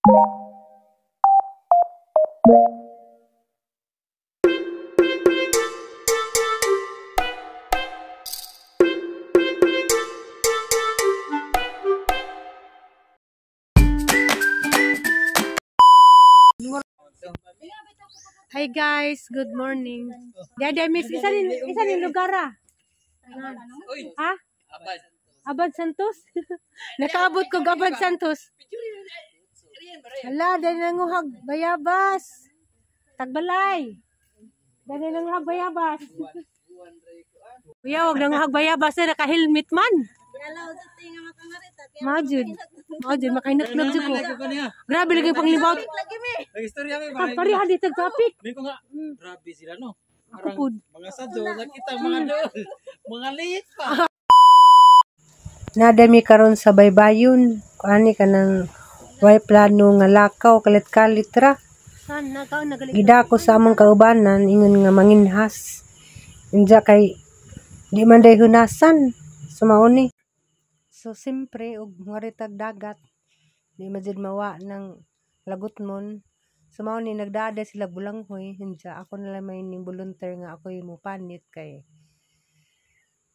Hi guys, good morning. Dada miss, isa nin lugar ah. Ha? Abad. Abad Santos? Nakaabot ko Abad Santos. Hala, dahil nanguhag bayabas. Tagbalay. Dahil nanguhag bayabas. Kuya, wag nanguhag bayabas na naka-helmet man. Majud. Majud, makahinatnag jud ko. Grabe lagi panglibaw. Nag-istorya mi ba? Pareha dito topic. May ko nga, grabe sila no. Ako pud. Mga sadyo, nakita mga dool. Mga liit pa. Nadami karon sa baybayon. Kuani ka ng way plano nga lakaw kalit-kalit ra. Gidako sa among kaubanan ingon nga manginhas. Inja kay di man day hunasan sumauni. So simpre og ngaritag dagat di man jud mawa ng lagutmon. So mao ni nagdaada sila bulanghoy. Inja ako na lang may ning volunteer nga ako'y mopanit kay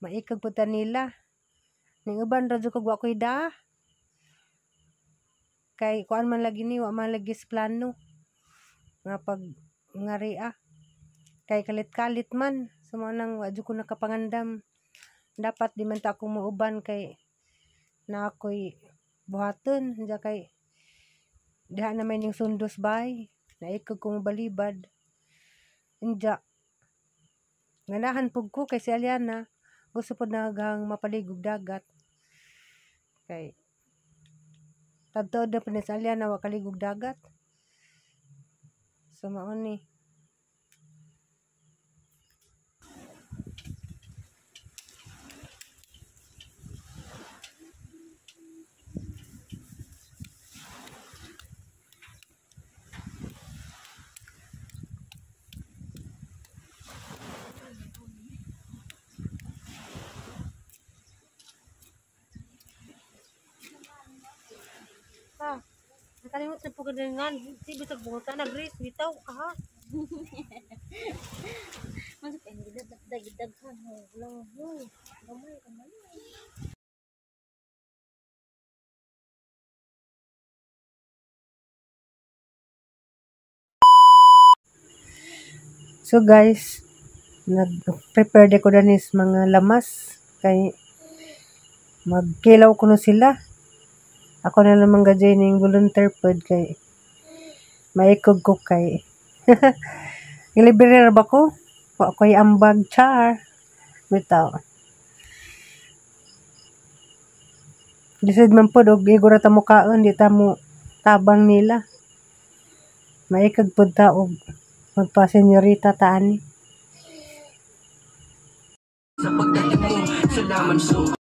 maikag pud ta nila. Ning uban ra jud kog wa koy da. Kay kuan man lagi ni wa man lagi sa plano nga pag ngaria. Kay kalit-kalit man. So mao nang wa jud ko nakapangandam. Dapat di man ta ako muuban kay na ako'y buhaton. Inja kay diha na may ning sundos bay. Naikog ko mobalibad. Inja nganahan pug ko kay si Aliana gusto pud naghang mapaligog dagat. Kay tadtod na pud ni si Aliana wa kaligog dagat. So mao ni. Nakalimot sa pagkadangan, si bisag bunga na Grace bitaw ka. Masuk ang gidagdaghan lang ho. Gamay gamay. So guys, nag-prepare de ko danis mga lamas kay magkilaw kuno sila. Ako na lamang gajay ning volunteer pod kay maikog ko kay gilibre ra ba ko? Wa ko'y ambag char. Bitaw. Lisod man pod og igo ra ta mukaon, di ta mo tabang nila. Maikog pod ta og magpa-senyorita ta ani. Sa pagdating mo, salamat so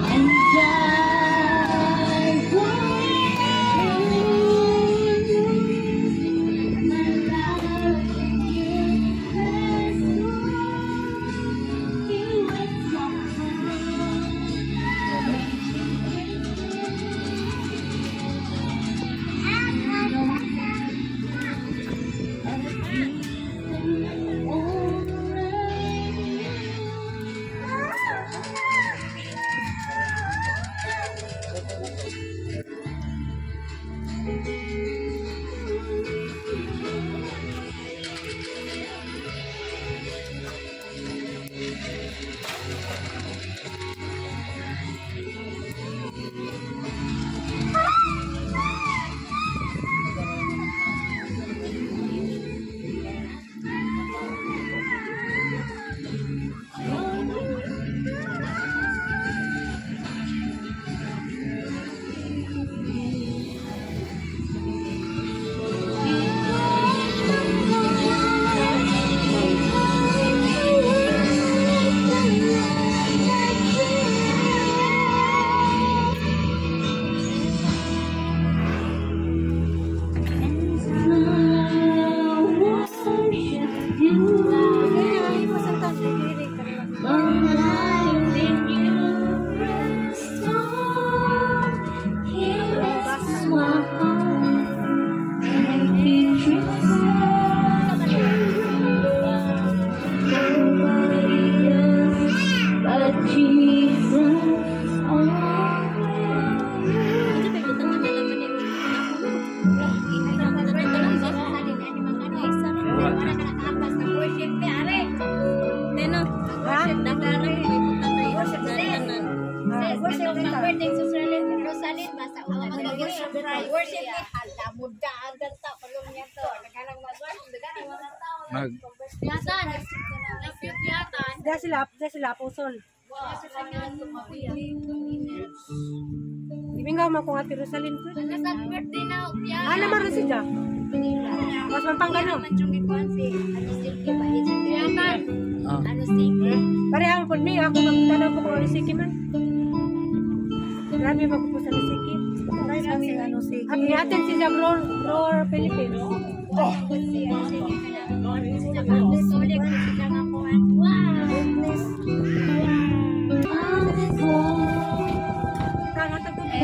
And I Worship ni hala muda ang ganta palong niya to. Nagalang mag-worship, nagalang mga tao. Mag Yatan. Yatan. Da sila apostol. Gimingaw man kung Ate Rosalyn ko. Nasa birthday na yan. Ano man rin siya? Mas Pampanga no? Yatan. Ah. Ano sige? Pareha po mi ako magtanaw ko kung ano siki man. Grabe magpupo sa siki. Ano sige. At niatin si Jack Roar, Roar Philippines. Tanga tagtubig.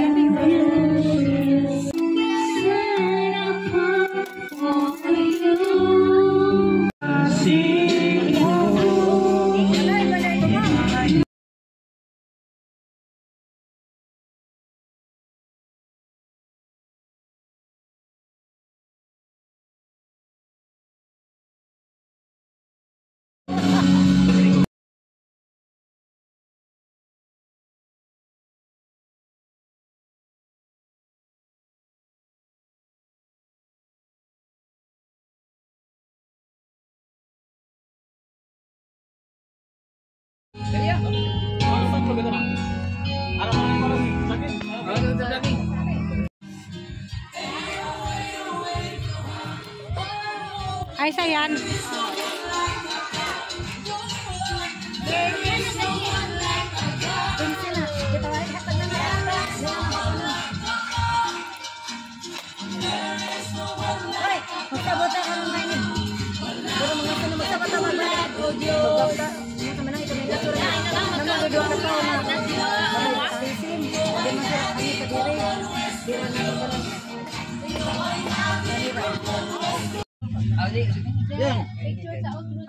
Ay, sayan.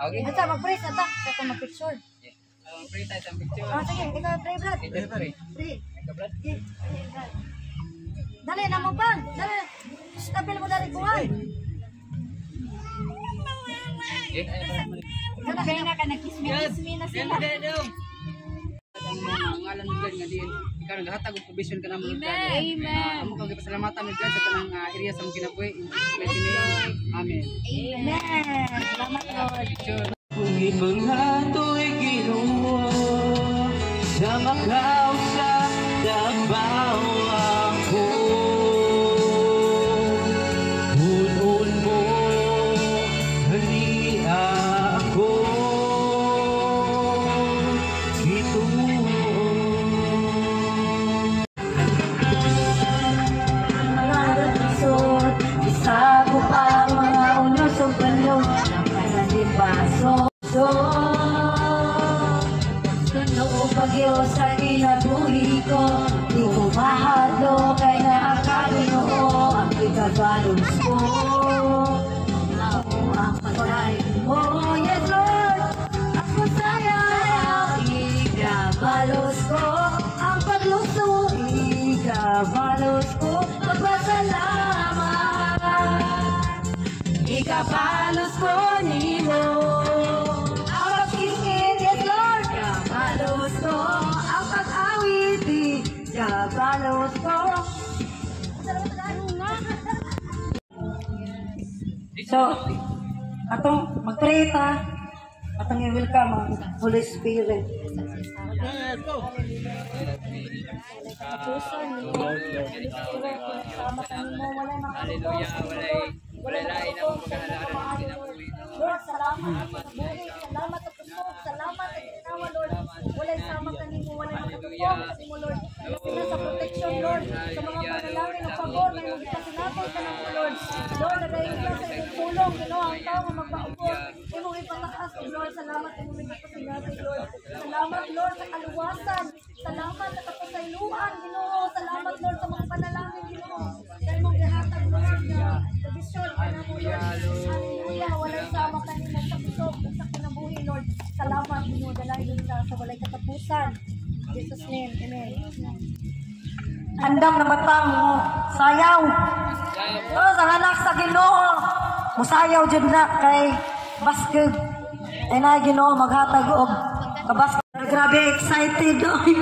Okay. Ata mag-pray sa ta, sa ta mag-picture. Pray tayo sa picture. Ah, sige, ikaw pray brad. Pray. Pray. Dali na mo bang. Dali. Stabil mo dali kuan. Kaya na ka nag-kiss me na sila. Ang ngalan ni God nga diin ikaw naghatag og provision ka namo Lord God. Amen. Amo kang gipasalamatan Lord God sa tanang area sa among kinabuhi in Jesus mighty name. Amen. Amen. Salamat Lord. Picture. Ipangato'y Ginoo sa makaw sa Davao ako. Punon mo, haliya ako. Ituon. Isa ko pa mga uno sa balo Napananibaso So Totoo bagyo sa kinabuhi ko. Di ko mahadlo kay naakaginoo ang ikabalos ko. Ako ang pagkain mo. Yes Lord, ako saya ikabalos ko. Ang pagluso, ikabalos ko. Magpasalamat, ikabalos ko nimo. Ang pagkikit, yes Lord, ikabalos ko. Ang pag-awit, ikabalos ko. So, atong mag-pray ta, atong i-welcome ang Holy Spirit. Hallelujah. Walay lain ang pagkahalaran ng kinabuhi. Lord, salamat sa buhi, salamat sa kusog, salamat sa ginawa, Lord. Walay sama kanimo, walay makatupong kanimo, Lord. Sila sa protection, Lord, sa mga panalangin o pabor na imong gipasinatay kanamo, Lord. Lord, nagayon ka sa imong pulong, Ginoo, ang tao nga magpaupos, imong ipataas, o Lord, salamat imong gipasinatay, Lord. Salamat, Lord, sa kaluwasan. Salamat sa kapasayloan, Ginoo. Salamat, Lord, sa mga panalangin, Ginoo. Sa imong gihatag, Lord, nga provision kanamo, Lord. Hallelujah, walay sama kanimo sa kusog sa kinabuhi, Lord. Salamat, Ginoo, dalahin ka sa walay katapusan. Jesus name, amen. Andam na matang mo, sayaw. Oh, sa anak sa Ginoo. Musayaw jud na kay baskeg. Ay na Ginoo maghatag og kabas. Grabe excited. Dali.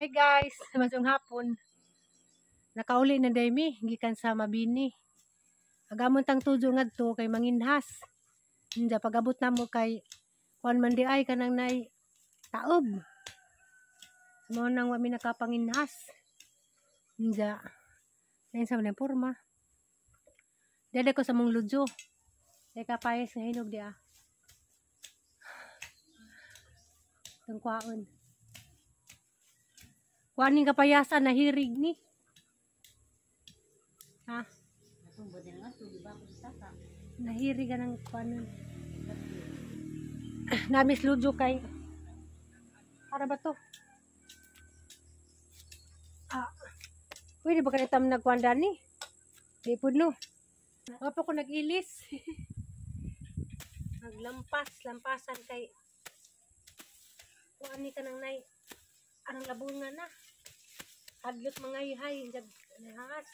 Hey guys, masong hapon. Nakauli na day mi gikan sa Mabini. Agamon tang tujo ngadto kay manginhas. Inja pagabot namo kay kuan man di ay kanang nay taob. Mao nang wa mi nakapanginhas. Inja lain sa man porma. Dede ko sa mong ludyo. Teka payes nga hinog di ah. Tong kwaon. Kuan kapayasan na hirig ni. Ha? Nahirig ka ng kuan. Namis ludyo kay. Para ba to? Ah. Pwede ba ka tam nagkuan dani? Di pud no. Wa pa ko nag-ilis. Naglampas, lampasan kay kuan ni kanang nay anong labungan na. Haglot mga ihay, jag nahas.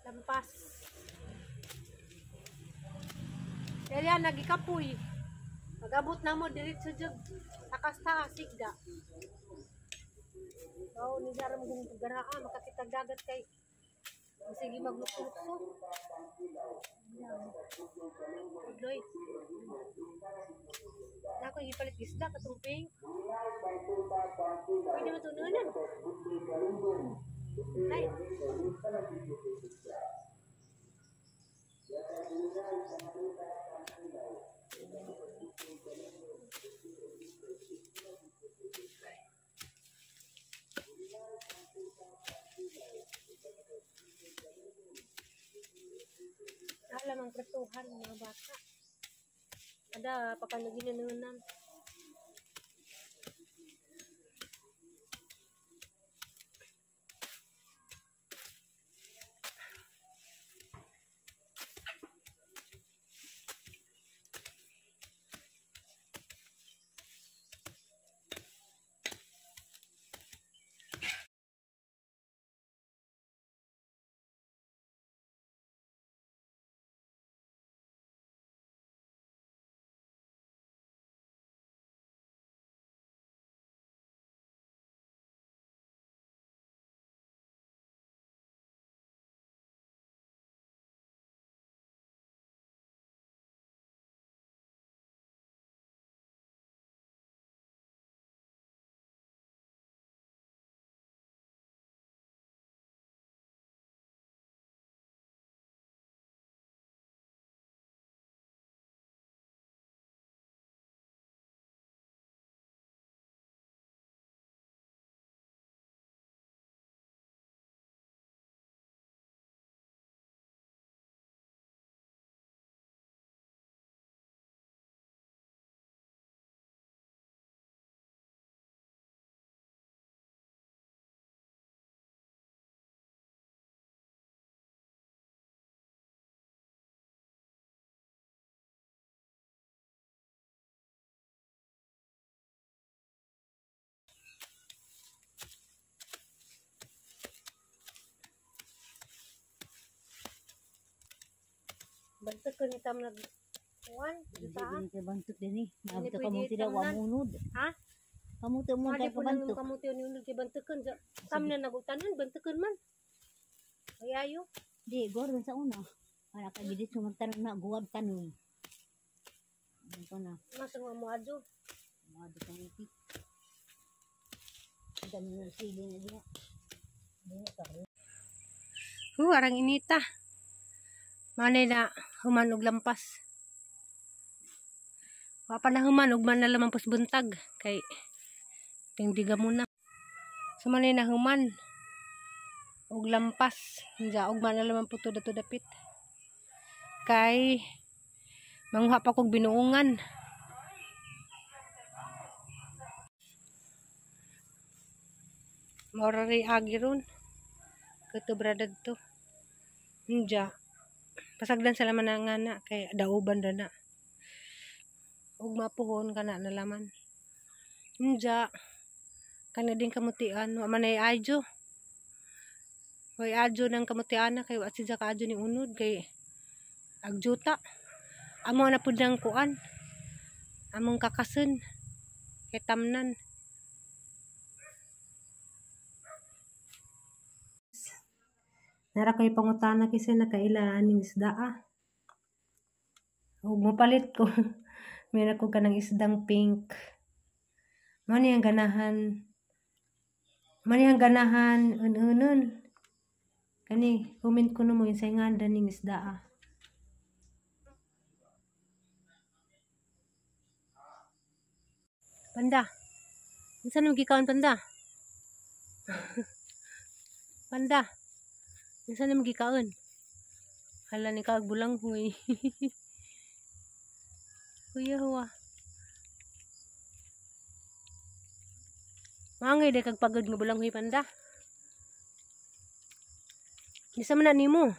Lampas. Kaya nagikapoy. Magabot na mo diretso jud takas taas sigda. Oh, ni daram kung garaa makakita dagat kay sige maglukso-lukso. Udloy. Nako ipalit isda katong pink. Pwede mo tununan. Ay. Alam ang pratuhan mga bata. Ada pakanugin-nunan. Bantuk ko ni tam nag kuan dita. Hindi bantuk din eh. Maabot ka kamuti daw amunod. Ha? Kamuti mo kay kabantuk. Kamuti ni unod kay bantukan. Tam na nagutanon bantukan man. Ay ayo. Di gor sa una. Para ka gidit sumagtanon na guwab tanon. Ano na? Mas nga mo adyo. Mo adyo kamuti. Dami na sili na diha. Arang inita. Manay na human og lampas. Wa pa na human og man na lamang pos buntag kay Tindiga muna. So man na human. Og lampas. Diya ugma na laman po to dato dapit. Kay manguha pa kog binuongan. Maurari agi ron. Kato brad to. Diya. Pasagdan sa laman na nga na kay dauban ra na. Ug mapuhon kana na laman. Diya. Kana din kamutian wa man ay adyo. Way adyo ng kamutian na kay wa siya kaadyo ni unod kay agjuta. Amo na pud nang kuan. Among kakasen kay tamnan. Nara koy pangutana kasi nakaila aning isda ah. Ug mopalit ko. Meron ko kanang isdang pink. Mao ni ang ganahan. Mao ni ang ganahan un-unon. Kani comment ko no mo unsay ngalan ning isda ah. Panda. Unsa nang gikaon panda? Panda. Unsa nang gikaon? Hala ni kaag bulanghoy. Kuya huwa. Mangay day kag pagod nga bulanghoy panda. Bisa man na nimo.